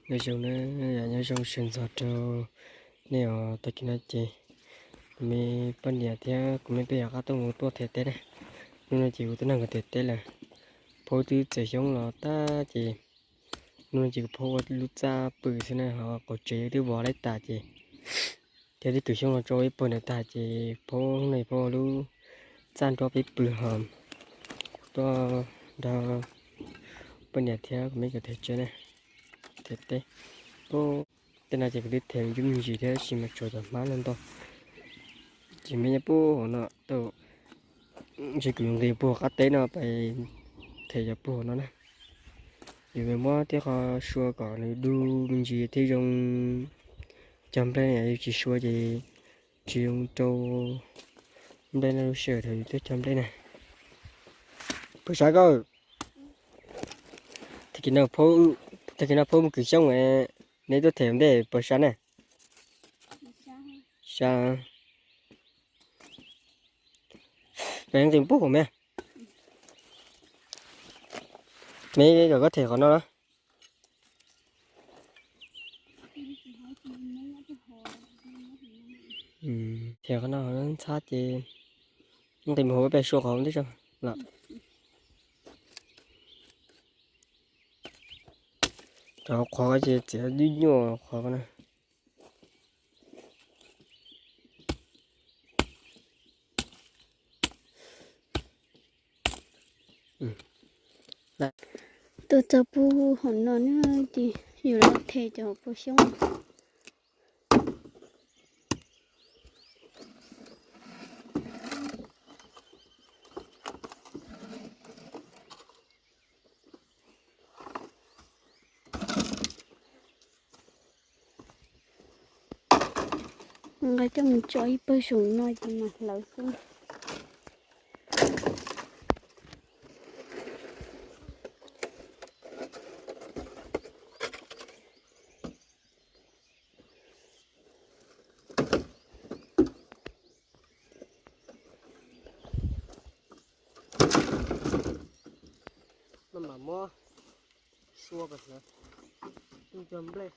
Nyob zoo na, nyob zoo sawv ntxov rau nej os. Tag kis no ces kuv me poj niam thiab kuv me pej yawg rov qab tuaj mus tuaj them teb na. Hnub no ces kuv tuaj nrog nkawd them teb lawm. Phaub twb txiav xyoob los tag ces hnub no ces kuv phaub ua lub txaj pw xwb na, ho qaum tsev twb vov laib tas ces thiab twb tuav xyoob los tso ib puag ntawd tag ces phaub hnub no phaub ua lub txaj nrog peb pw ho tuaj nrog poj niam thiab kuv me nkawd them teb na, them teb. Tej no ces kuv twb them me ntsis thiab tab sis mas tshuav cov hmab no ntau. Ces me nyob puag hauv no tau, ntshe kuv yuav nqis puag qab teb no pais them cov puag hauv no na. Yuav muab tej qho sua kom nws du me ntsis thiaj zoo cog nplej na, yog tsis sua ces tsis zoo rau nplej no lub sij hawm thaum yus tuaj cog nplej na. Puas sab koj? Tag kis no phaub mus kwv xyoob, neb tuaj them ntej puas sab na? Sab. Peb nqis puag hauv me, me kom koj them qhov no na. Them qhov no ntxhab ces nqis mus hauv peb sua qhov ntej tso lawm. Cov qhov ces txiav nyuaj nyuaj qhov na. Tuaj txog puag hauv no na ces yus los them cov puag xyoob. Nqa coj mus tso ib pawg saum no ces mas hlawv xwb. No mas muab sua kom hlawv, cog nplej.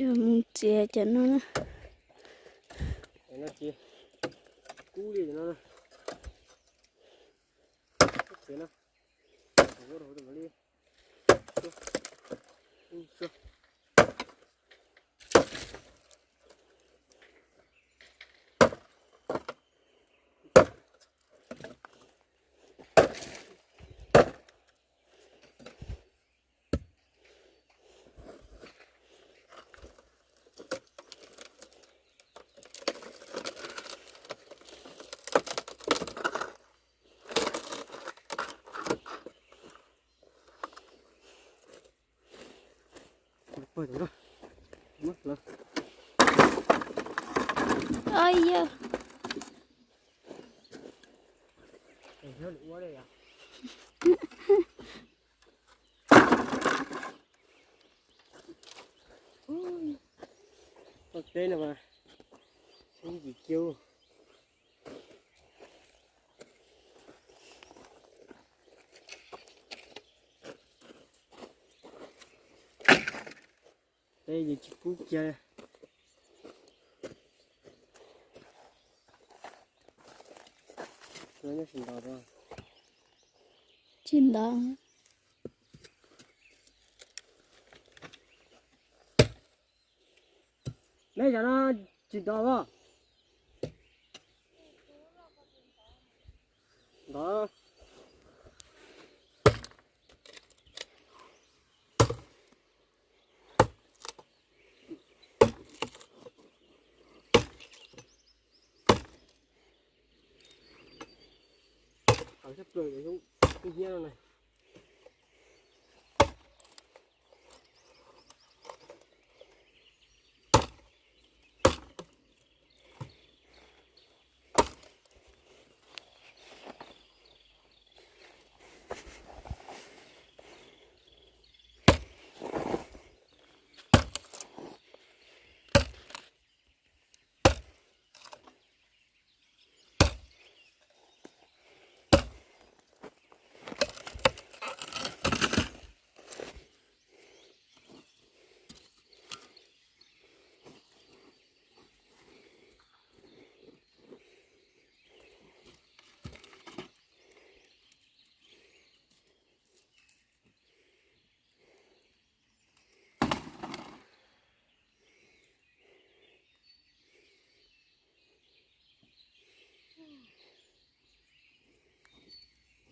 Yuav mus txiav cov no na. Kub li no. Txiav no. Li. Ua li yog. Teb no mas, ib yim kiag. Teb yeej tsis kub kiag. Tsis ntov. Neb cov no tsis ntov os. Ntov. Qhov tshaj plaws, hnyiab no na.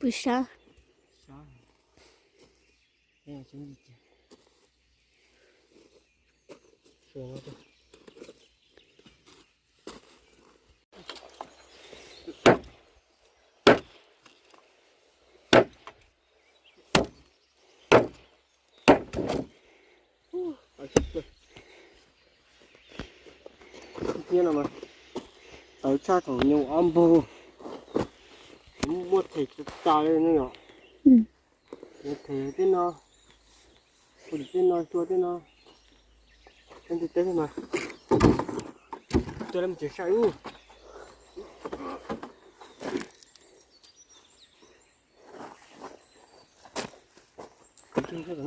Pw sab. Hnyiab no mas tawv tshaj thaum nyuam ob npug, muaj them tas tas li ne yom. Them tej no, tej no, cua tej no, tej teb mas cua lawm tsis sai ub. Nws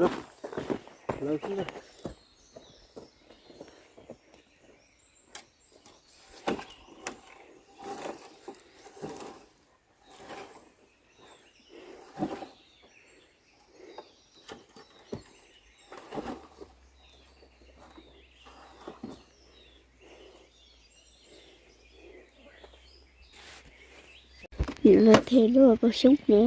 los them luaj pos xyoob na.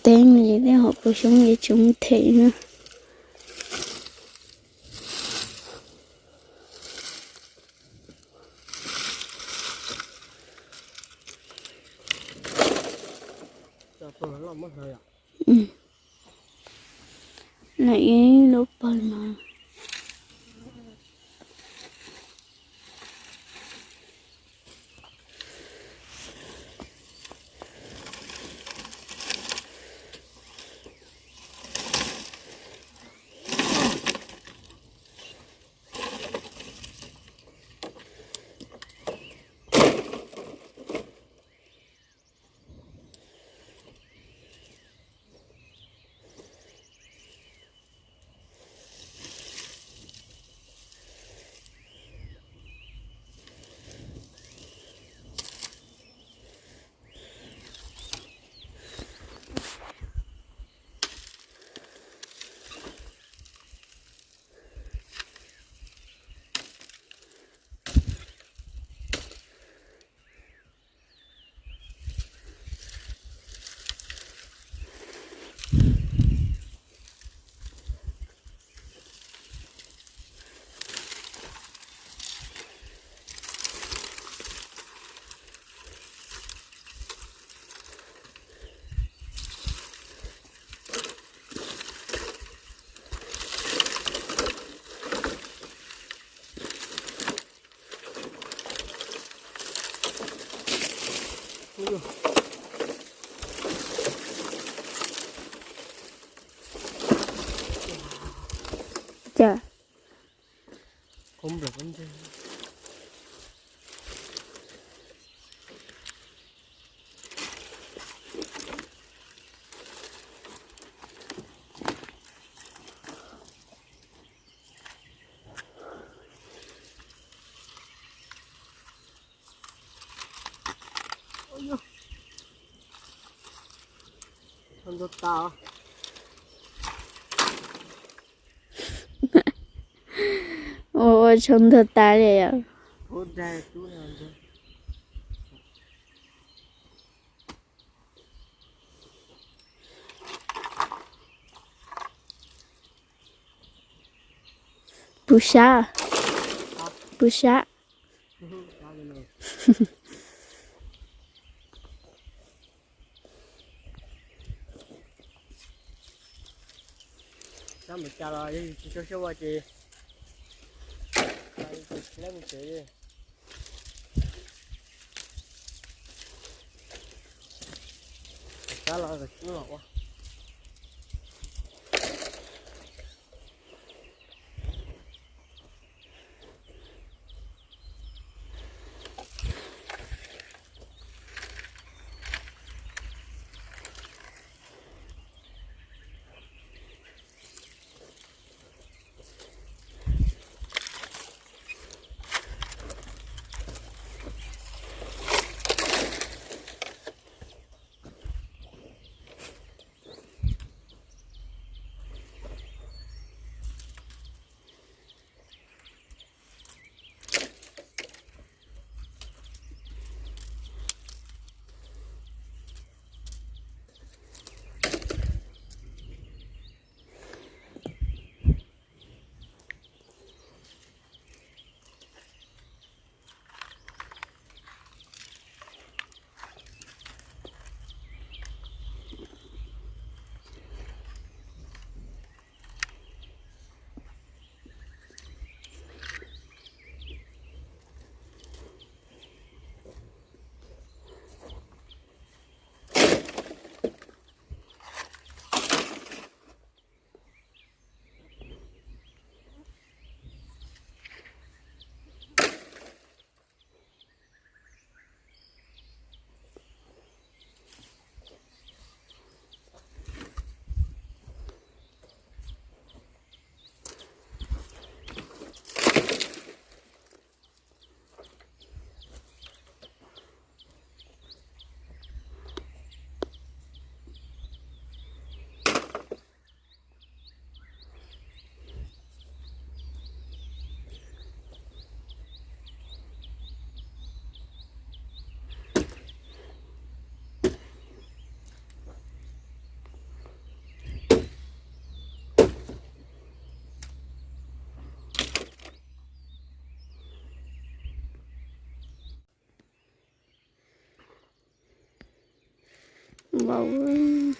Them teeb no ces tej hauv paus xyoob ces tsis them na. Lawm ib lub pawg no. Cas Ua tshoob ntuag tas li os. Puv sab, puv sab. Sab mus cas los yog tsis tso siab ua ces lab mus tsev. Sab los ua. Npaum.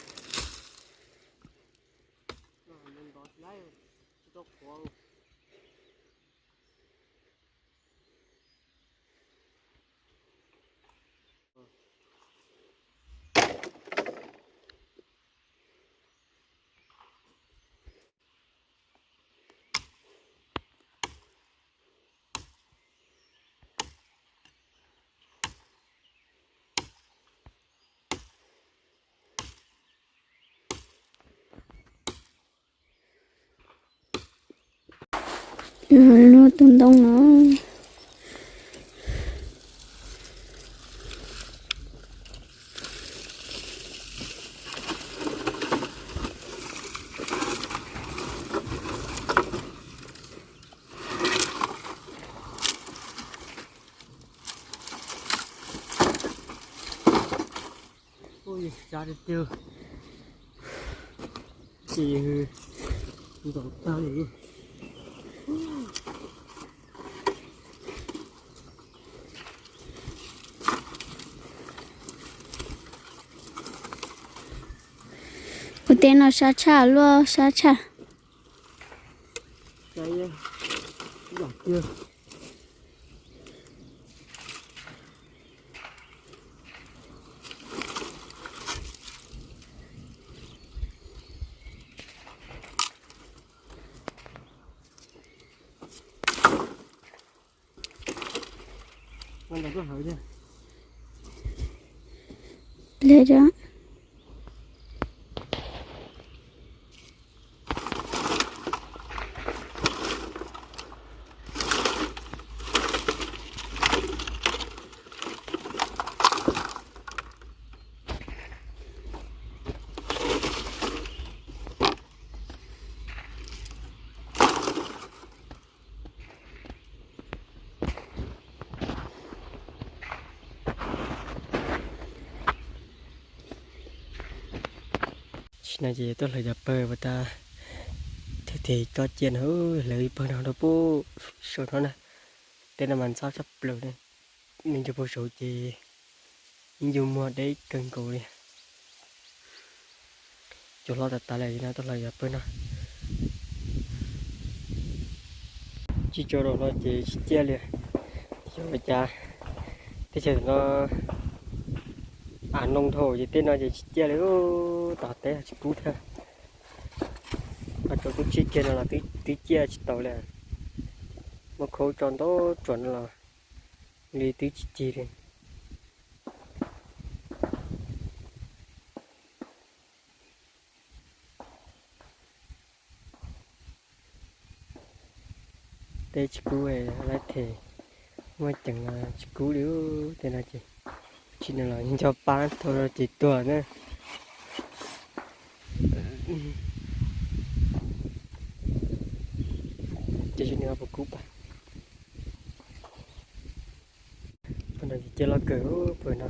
Luaj tus ntoo no. Ua yog tsav tiag tiag, ces ntaus tag li. Kuv tej no sab tshaj, luaj sab tshaj. Hle rau. Tam sim no ces tuaj hlawv cov pawg puas tas, thiaj tsis tso ciaj no, hlawv ib pawg no rau pem saum no na. Tej no mas ntxhab tshaj plaws ne, nws cov pem saud ces yeej yus muag deb kawg nkaus li. Cua hlob tas tas li no tuaj hlawv cov pawg no. Tsis tso rau no ces tsis ciaj li. Yog ua cas teb chaws no av noo dhau ces tej no ces tsis ciaj li, tom teb tsis kub thiab. Ho tso tub tsib kiag no los twb ciaj tsis tau li. Muab khau tso ntau tsuam no los li twb tsis cig li. Teb tsis kub, laib them muaj ceem los tsis kub li. Tej no ces tsis no los nco pab tau ces tuag na. Ces tsis no puas kub pas. Pawg no ces ciaj loj kawg pawg no.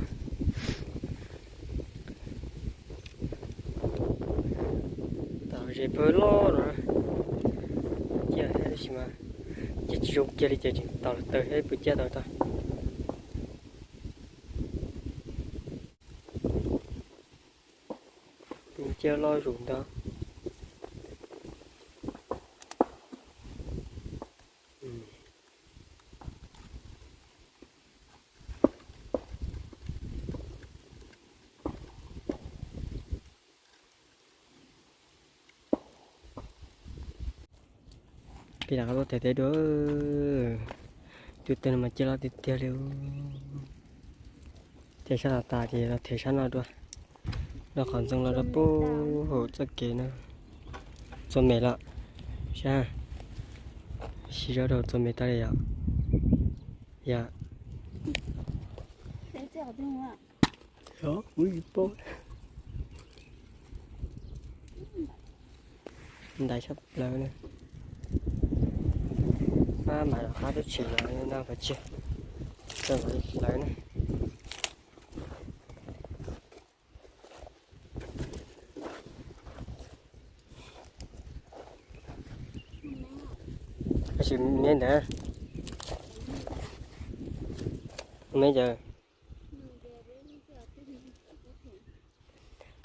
Tom ze pawg loj no ciaj thiab tab sis mas ciaj tsis zoo kiag li ces tseem tom taws thiab puas ciaj tau tau. Ciaj loj zus ntag. Peb rov qab tuaj them teb dua. Cua tej no mas ciaj loj tiag tiag li. Them sab tas tas ces los them sab no dua. Los qhov ntxoog los rau pem hauv txoj kev no. Txua mem lawm. Saib, siv zog rau txua mem tas li yom. Yom. Ntais tshaj plaws li. Pab mam rov qab tuaj tsev lawm no puas tsis tau hlawv na. Tab sis me ntawd, me ntawd,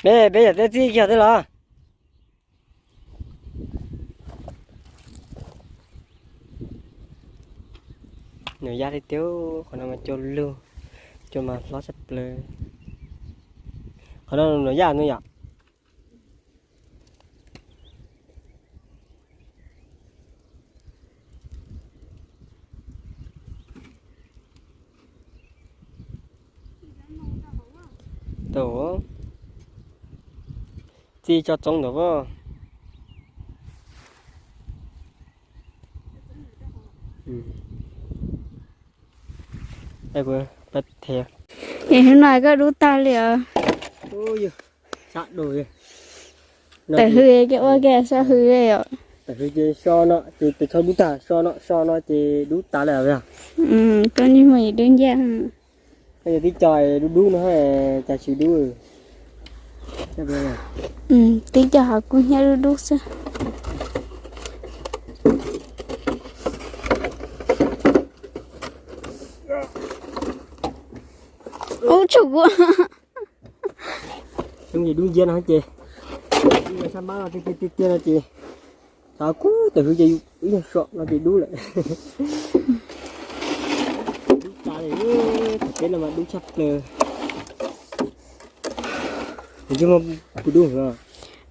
Peb, peb yam teb txij kiag tej los. Nws yaj li tiag, qhov no mas cua lug, cua mas hlob tshaj plaws. Qhov no nws yaj no yom. Tau, txij tso txoov ntawm voj. Es hnub no koj dub tag li os. Tawm hws ces ua ke sab hws os. Tawm hws ces so no ces pes txhob dub tag, so no, so no ces dub tas lawm. Koj niag muaj dub nciab. Koj yog tib co dub dub no, cas tsis dub. Tib co hauv kub hnyiab dub dub xwb. Ub, tsum kuv. Xyoob ces dub nciab no ces, sab mab no tiag tiag no ces, xav kub tawm hws ces ib nyuag so no ces dub lawm. Dub tas li, teb no mas dub tshaj plaws. Nws tsis muaj pus dub no.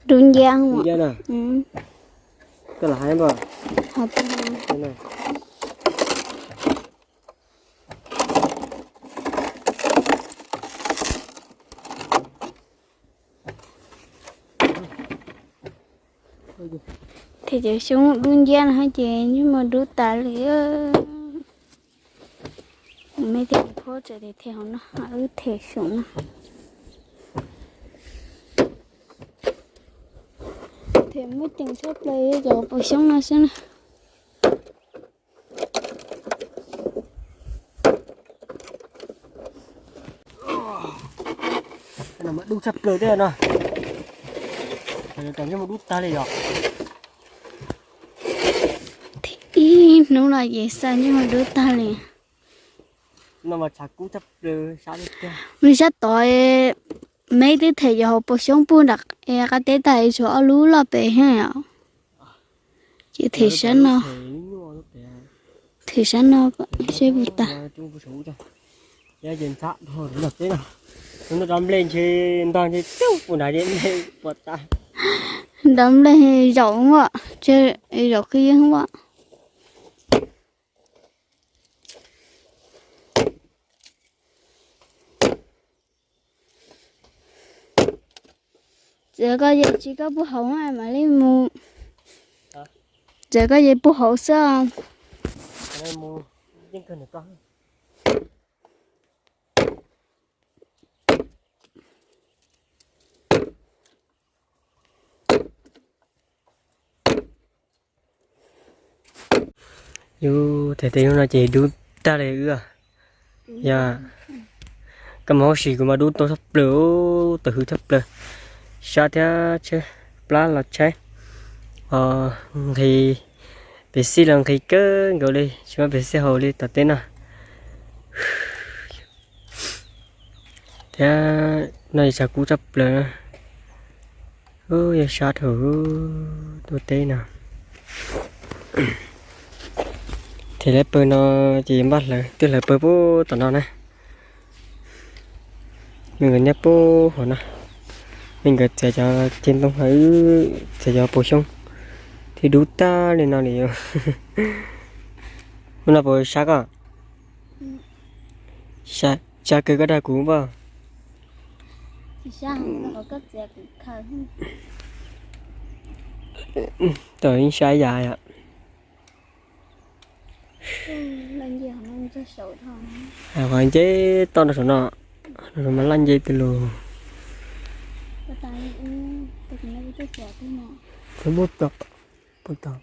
Dub nciab, dub nciab na. Koj los hais npam. Thiab cov xyoob dub nciab no ces ntsej muag dub tas li. Me thiaj phob tsev thiaj hauv no, wb them xyoob no. Them muaj ceem tshaj plaws cov pos xyoob no xwb na. Dub tshaj plaws thiab no. Tam ntsej muag dub tag li yom. Ib hnub no ces xa ntsej muag dub tag li. No mas tshav kub tshaj plaws sab. Nws sab tod, me twb them cov hauv paus xyoob puag nram qab teb tag, tshuav ob lub loj pem thiab os. Ces them sab no, them sab no seb puas tas. Nrov nplej ntshe ntog ntshe cug puas nrad, nrov nplej zaum ua, zaum qhib yeeb ua. Txawm koj yem tsis koj puag hauv mam li mus. Txawm koj yem puag hauv xwb. Yus them tes hnub no ces dub tag li wb. Yog koj mus hauj sim kuv mas dub tau tshaj plaws, tawm hws tshaj plaws. Sab thiab tsheb plab los tshaib. Nqhis, pem xij los nqhis kawg nkaus li, tsis muaj pem xij haus li tom teb no. Thiab no tshav kub tshaj plaws. Yog sab dhau tuaj teb no. Them lawv pawg no ces npaj hlawv, twb hlawv pawg puag tom no na. Me nkawd nyob puag hauv no. Me nkawd txiav cov ceg ntoo, txiav cov paus xyoob thiab dub tag li no li. Hnub no puas sab koj? Sab kawg koj dag kuv npaj. Tau yeej sab yam yom. Qhov nce toj rau saum no, mas laj nce twg lus. Puag tom, puag tom.